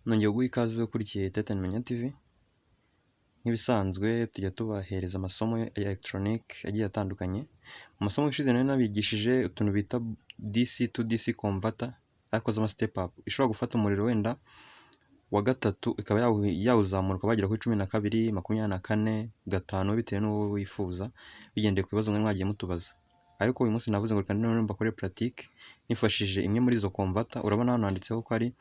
Nongeye kuguha ikaze ukurikiye Titan Menya TV, nk'ibisanzwe tujya tubahereza amasomo ya elegitoronike agiye atandukanye. Mu masomo ushize nari nabigishije utuntu bita DC to DC converter ariko z'ama step up, ishobora gufata umuriro wenda wa gatatu ikaba yawuzamura ukaba wagera kuri 12, 24, 5 bitewe n'uwo wifuza, bigendeye ku bibazo mwari mwagiye mutubaza. Ariko uyu munsi navuze ngo reka noneho mbakore pratique nifashishije imwe muri izo converter. Urabona hano handitseho ko ari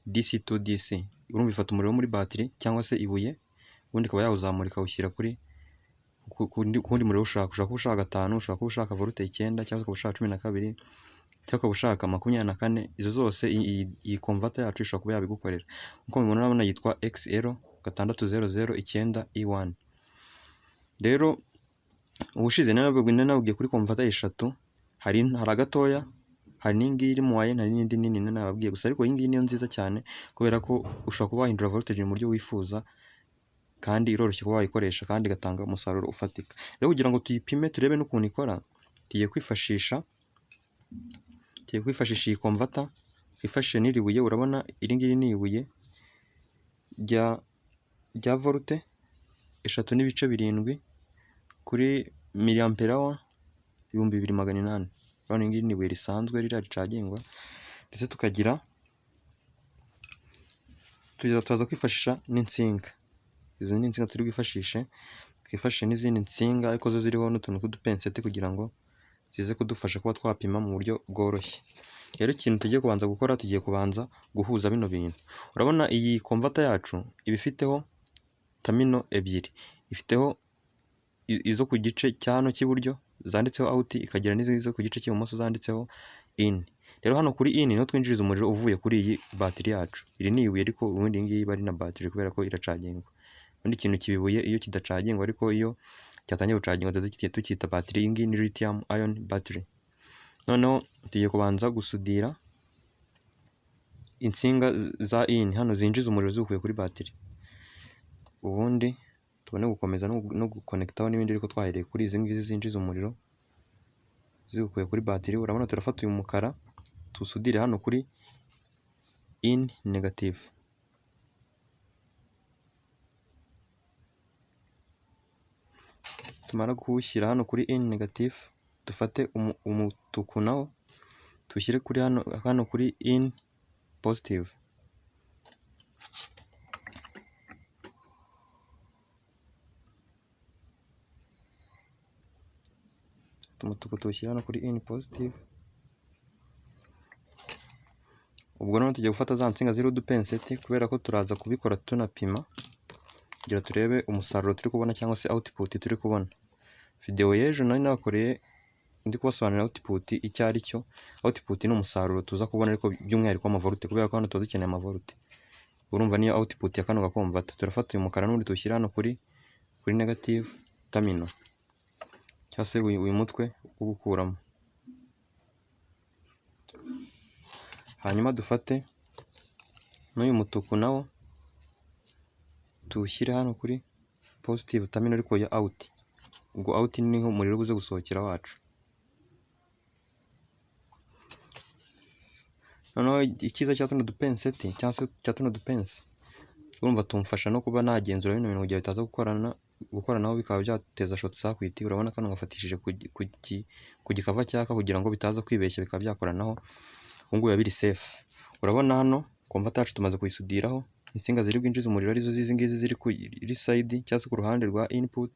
DC to DC, urumva ifata umuriro wo muri batiri cyangwa se ibuye, ubundi ikaba yawuzamura ikawushyira kuri ku wundi muriro ushaka. Ushobora kuba ushaka 5, ushobora kuba ushaka volt 9 cyangwa ukaba ushaka 12 cyangwa ukaba ushaka 24, izo zose iyi converter yacu ishobora kuba yabigukorera. Nk'uko mubibona urabona yitwa XL 6009 E1. Rero ubushize nari nababwiye kuri converter eshatu, hari agatoya, hari n'iyi ngiyi iri moyenne, hari n'indi nini nari nababwiye gusa, ariko iyi ngiyi niyo nziza cyane kubera ko ushobora kuba wahindura voltage mu buryo wifuza, kandi iroroshye kuba wayikoresha kandi igatanga umusaruro ufatika. Rero kugira ngo tuyipime turebe n'ukuntu ikora, tugiye kwifashisha iyi converter, twifashishe n'iri buye. Urabona iri ngiri ni ibuye rya volt 3.7 kuri milliampere hour 2800. Urabona iri ngiri ni ibuye risanzwe ririya ricagingwa, ndetse tukagira turaza kwifashisha n'insinga. Izi ni insinga turi bwifashishe, twifashishe n'izindi nsinga ariko zo ziriho n'utuntu tw'udupenseti kugira ngo zize kudufasha kuba twapima mu buryo bworoshye. Rero ikintu tugiye kubanza gukora, tugiye kubanza guhuza bino bintu. Urabona iyi converter yacu iba ifiteho terminal ebyiri, ifiteho izo ku gice cya hano cy'iburyo zanditseho out, ikagira n'izindi zo ku gice cy'ibumoso zanditseho in. Rero hano kuri in niho twinjiriza umuriro uvuye kuri iyi batiri yacu. Iri ni ibuye ariko ubundi iyi ngiyi iba ari na batiri kubera ko iracagingwa. Ubundi ikintu kiba ibuye iyo kidacagingwa, ariko iyo cyatangiye gucagingwa tucyita batiri. Iyi ngiyi ni lithium ion battery. Noneho tugiye kubanza gusudira insinga za in hano zinjiza umuriro ziwukuye kuri batiri, ubundi tubone gukomeza no gukonekitaho n'ibindi, ariko twahereye kuri izi ngizi zinjiza umuriro ziwukuye kuri batiri. Urabona turafata uyu mukara tuwusudire hano kuri in negative. Tumara kuwushyira hano kuri in negative, dufate umutuku nawo tuwushyire kuri hano kuri in positive. Umutuku tuwushyira hano kuri in positive. Ubwo noneho tugiye gufata za nsinga ziriho udupenseti kubera ko turaza kubikora tunapima kugira turebe umusaruro turi kubona cyangwa se output turi kubona. Video y'ejo nari nabakoreye ndi kubasobanurira output icyo ari cyo. Output ni umusaruro tuza kubona ariko by'umwihariko w'amavolte, kubera ko hano tuba dukeneye amavolte. Urumva niyo output ya kano gaconverter. Turafata uyu mukara n'ubundi tuwushyira hano kuri negative terminal cyangwa se uyu mutwe wo gukuramo. Hanyuma dufate n'uyu mutuku nawo tuwushyire hano kuri positive terminal ariko ya out. Ubwo out niho umuriro ubuze gusohokera wacu. Noneho icyiza cya tuno dupenseti cyangwa se cya tuno dupensi, urumva tumfasha no kuba nagenzura bino bintu kugira bitaza gukoranaho bikaba byateza short circuit. Urabona kano gafatishije ku gikava cyaka kugira ngo bitaza kwibeshya bikaba byakoranaho, ubu ngubu biba biri safe. Urabona hano converter yacu tumaze kuyisudiraho insinga ziri bwinjize umuriro, arizo izi ngizi ziri kuri side cyangwa se ku ruhande rwa input,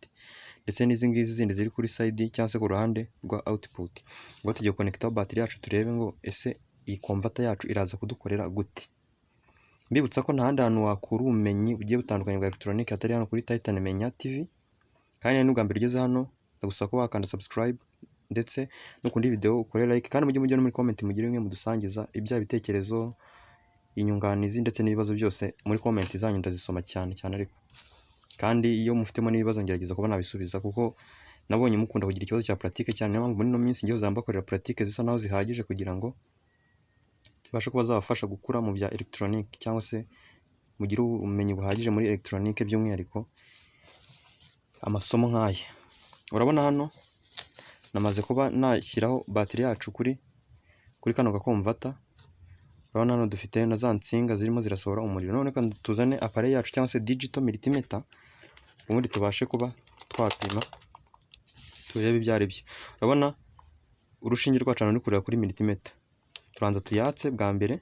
ndetse n'izi ngizi zindi ziri kuri side cyangwa se ku ruhande rwa output. Ubwo tugiye gukonekitaho batiri yacu turebe ngo ese iyi converter yacu iraza kudukorera gute. Mbibutsa ko nta handi hantu wakura ubumenyi bugiye butandukanye bwa elegitoronike hatari hano kuri Titan Menya TV. Kandi n'ubwa mbere ugeze hano ndagusaba ko wakanda subscribe, ndetse no kundi video ukore like, kandi mujye mujya no muri comment mugire bimwe mudusangiza ibya bitekerezo, inyunganizi ndetse n'ibibazo byose muri comment zanyu ndazisoma cyane cyane, ariko kandi iyo mufitemo n'ibibazo ngerageza kuba nabisubiza, kuko nabonye mukunda kugira ikibazo cya pratique cyane. Niyo mpamvu muri ino minsi ngiye kuzajya mbakorera pratique zisa naho zihagije kugira ngo zibashe kuba zabafasha gukura mu bya elegitoronike cyangwa se mugire ubumenyi buhagije muri elegitoronike, by'umwihariko amasomo nk'aya. Urabona hano namaze kuba nashyiraho batiri yacu kuri kano gaconverter. Urabona hano dufite na za nsinga zirimo zirasohora umuriro. None reka tuzane appareil yacu cyangwa se digital multimeter, ubundi tubashe kuba twapima turebe ibyo ari byo. Urabona urushinge rwacu hano ruri kureba kuri multimeter. Turanza tuyatse bwa mbere,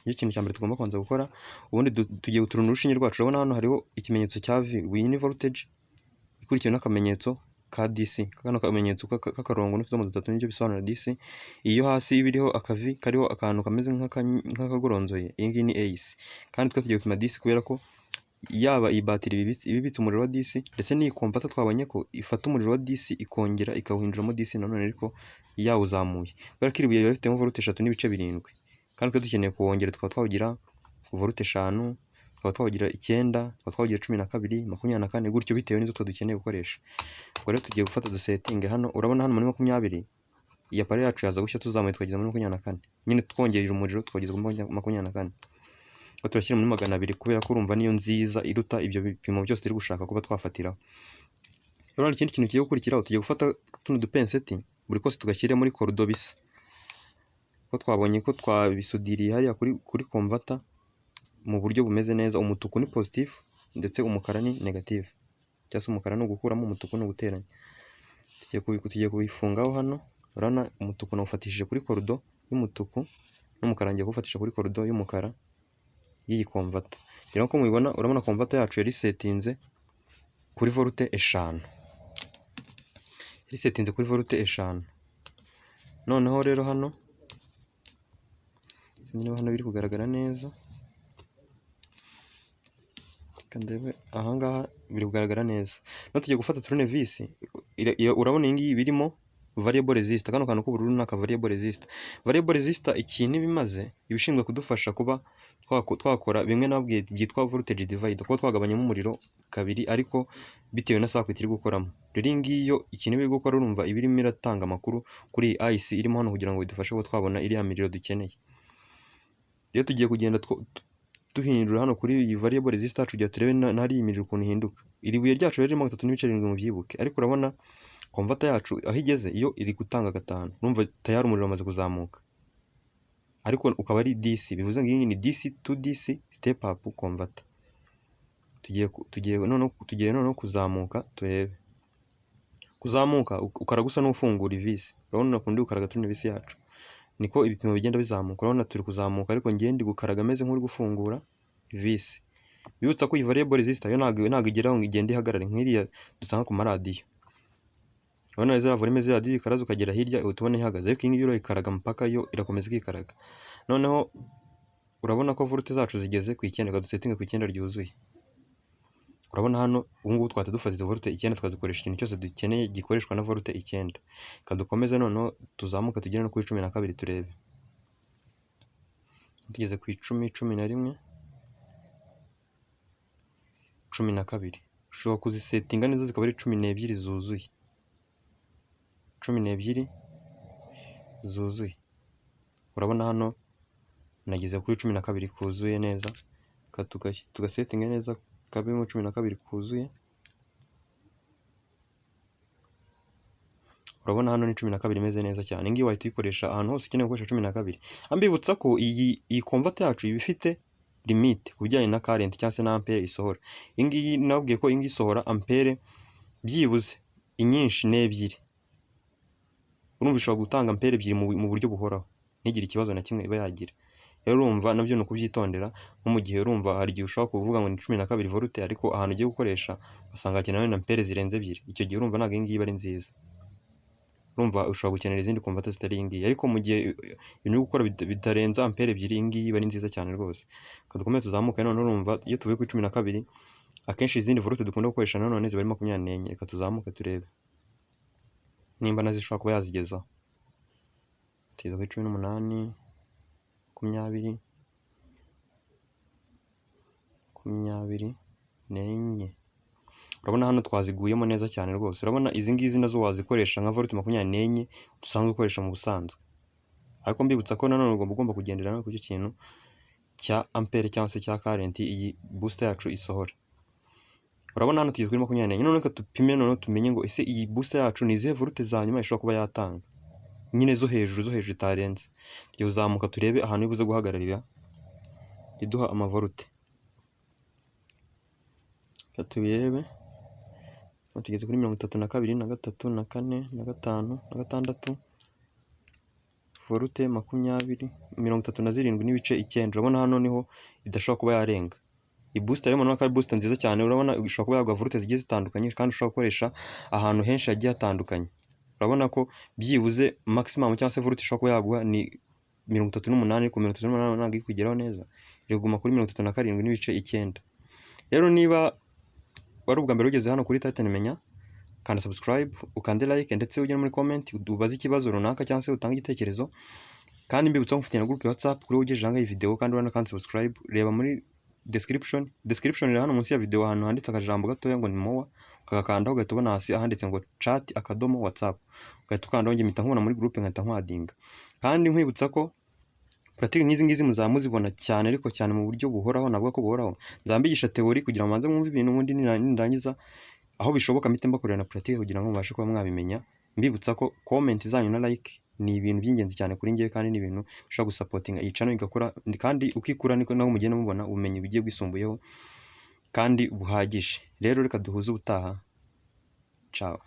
nicyo kintu cya mbere tugomba kubanza gukora. Ubundi tugiye guturuna urushinge rwacu. Urabona hano hariho ikimenyetso cya V, iyi ni voltage ikurikiwe n'akamenyetso ka DC. Kano kamenyetso k'akarongo n'utudomo dutatu nibyo bisobanura DC. Iyo hasi iba iriho aka V kariho akantu kameze nk'akagoronzoye, iyi ngiyi ni AC. Kandi twe tugiye gupima DC kubera ko yaba iyi batiri ibibitse umuriro wa DC, ndetse n'iyi converter twabonye ko ifata umuriro wa DC ikongera ikawuhinduramo DC nanone ariko yawuzamuye, kubera ko iri buye riba rifitemo volt 3.7, kandi twe dukeneye kuwongera tukaba twawugira volt 5, tukaba twawugira 9, tukaba twawugira 12, 24, gutyo bitewe n'izo twe dukeneye gukoresha. Ubwo rero tugiye gufata dusetinge hano. Urabona hano muri 20 iyi appareil yacu yaza gushya, tuzamuye tukageza muri 24 nyine, twongereje umuriro tukageza muri 24. Ubwo turashyira muri 200 kubera ko urumva niyo nziza iruta ibyo bipimo byose turi gushaka kuba twafatiraho. Urabona ikindi kintu kigiye gukurikiraho, tugiye gufata tuno dupenseti buri kose tugashyire muri cordon bisa ko twabonye ko twabisudiriye hariya kuri converter mu buryo bumeze neza. Umutuku ni positif ndetse umukara ni negative, cyangwa se umukara ni ugukuramo, umutuku ni uguteranya. Tugiye kubifungaho hano. Urabona umutuku nawufatishije kuri cordon y'umutuku, n'umukara ngiye kuwufatisha kuri cordon y'umukara y'iyi converter. Ngira ngo mubibona, urabona converter yacu yari setinze kuri volt 5, yari setinze kuri volt 5. Noneho rero hano sinzi niba hano biri kugaragara neza, reka ndebe. Ahangaha biri kugaragara neza. No tugiye gufata tournevis. Urabona iyi ngiyi birimo variable resistor. Kano kantu k'ubururu ni aka variable resistor. Variable resistor ikintu iba imaze, iba ishinzwe kudufasha kuba twakora bimwe nabwiye byitwa voltage divider, kuba twagabanyamo umuriro kabiri ariko bitewe na circuit iri gukoramo. Rero iyi ngiyi yo ikintu iba iri gukora, urumva iba irimo iratanga amakuru kuri iyi IC irimo hano kugira ngo idufashe kuba twabona iriya miriro dukeneye. Rero tugiye kugenda duhindura hano kuri iyi variable resistor yacu kugira turebe n'ahari iyi miriro ukuntu ihinduka. Iri buye ryacu rero ririmo 3.7 mubyibuke, ariko urabona converter yacu aho igeze iyo iri gutanga 5. Urumva tayari umuriro wamaze kuzamuka, ariko ukaba ari DC, bivuze ngo iyi ni DC to DC step up converter. Tugiye noneho kuzamuka turebe. Kuzamuka ukaraga usa n'ufungura ivisi. Urabona ukuntu ndi gukaraga tournevis yacu, niko ibipimo bigenda bizamuka. Urabona turi kuzamuka, ariko ngiye ndi gukaraga ameze nk'uri gufungura ivisi. Bibutsa ko iyi variable resistor yo ntabwo igeraho ngo igende ihagarare nk'iriya dusanga ku maradiyo. Urabona ziriya volume z'iradiyo ikaraza ukagera hirya uhita ubona ihagaze, ariko iyi ngiyi urayikaraga mpaka yo irakomeza ikikaraga. Noneho urabona ko volt zacu zigeze ku 9. Reka dusetinge ku 9 ryuzuye. Urabona hano ubu ngubu twahita dufata izo volt 9 tukazikoresha ikintu cyose dukeneye gikoreshwa na volt 9. Reka dukomeze noneho tuzamuke tugere no kuri 12 turebe. Tugeze ku 10, 11, 12, ushobora kuzisetinga neza zikaba ari 12 zuzuye, 12 zuzuye. Urabona hano nageze kuri 12 kuzuye neza. Reka tugasetinga neza kabemo 12 kuzuye. Urabona hano ni 12 imeze neza cyane. Iyi ngiyi wahita uyikoresha ahantu hose ukeneye gukoresha 12. Ambibutsa ko iyi converter yacu iba ifite limite ku bijyanye na current cyangwa se na ampere isohora. Iyi ngiyi nababwiye ko iyi ngiyi isohora ampere byibuze inyinshi ni 2. Urumva ishobora gutanga ampere 2 mu buryo buhoraho ntigire ikibazo na kimwe iba yagira. Rero urumva nabyo ni ukubyitondera, nko mu gihe urumva hari igihe ushobora kuvuga ngo ni 12 volt, ariko ahantu ugiye gukoresha ugasanga hakenewe na ampere zirenze 2. Icyo gihe urumva ntabwo iyi ngiyi iba ari nziza. Urumva ushobora gukenera izindi converter zitari iyi ngiyi, ariko mu gihe ibintu uri gukora bitarenze ampere 2, iyi ngiyi iba ari nziza cyane rwose. Reka dukomeze tuzamuke. Noneho urumva iyo tuvuye kuri 12, akenshi izindi volt dukunda gukoresha nanone ziba ari 24. Reka tuzamuke turebe nimba nazo ishobora kuba yazigezaho. Tugeze kuri 18, 20, 24. Urabona hano twaziguyemo neza cyane rwose. Urabona izi ngizi nazo wazikoresha nka volt 24 dusanzwe ukoresha mu busanzwe, ariko mbibutsa ko nanone ugomba kugendera no ku icyo kintu cya ampere cyangwa se cya current iyi booster yacu isohora. Urabona hano tugeze kuri 24. Noneho reka dupime noneho tumenye ngo ese iyi booster yacu ni izihe volt za nyuma ishobora kuba yatanga. nyine zo hejuru itarenze. Tugiye kuzamuka turebe ahantu ibuze guhagararira iduha amavolte. Reka tubirebe. Hano tugeze kuri 32 na gatatu na kane na gatanu na gatandatu, volt 20, 37.9. Urabona hano niho idashobora kuba yarenga. Iyi booster rero murabona ko ari booster nziza cyane. Urabona ishobora kuba yaguha volt zigiye zitandukanye, kandi ushobora gukoresha ahantu henshi hagiye hatandukanye. Urabona ko byibuze maximum cyangwa se volt ishobora kuba yaguha ni 38, ariko 38 ntabwo iri kugeraho neza, iri kuguma kuri 37.9. Rero niba wari ubwa mbere ugeze hano kuri Titan Menya, kanda subscribe, ukande like, ndetse ujye no muri comment ubaze ikibazo runaka cyangwa se utange igitekerezo. Kandi mbibutsa ko mufite na group ya WhatsApp. Kuri wowe ugejeje ahangaha iyi video kandi urabona kandi subscribe, reba muri description. Description iri hano munsi ya video, ahantu handitse akajambo gatoya ngo ni "more", ukagakandaho ugahita ubona hasi ahanditse ngo "chat.WhatsApp", ugahita ukandaho, njye mpita nkubona muri group, nkahita nkwadinga. Kandi nkwibutsa ko pratique nk'izi ngizi muzaba muzibona cyane, ariko cyane mu buryo buhoraho. Navuga ko buhoraho, nzaba mbigisha théorie kugira ngo mubanze mwumve ibintu, ubundi nindangiza aho bishoboka mpite mbakorera na pratique kugira ngo mubashe kuba mwabimenya. Mbibutsa ko comment zanyu na like ni ibintu by'ingenzi cyane kuri njyewe, kandi ni ibintu bishobora gusupportinga iyi channel igakora, kandi uko ikura niko naho mugenda mubona ubumenyi bugiye bwisumbuyeho kandi buhagije. Rero reka duhuze ubutaha. Ciao.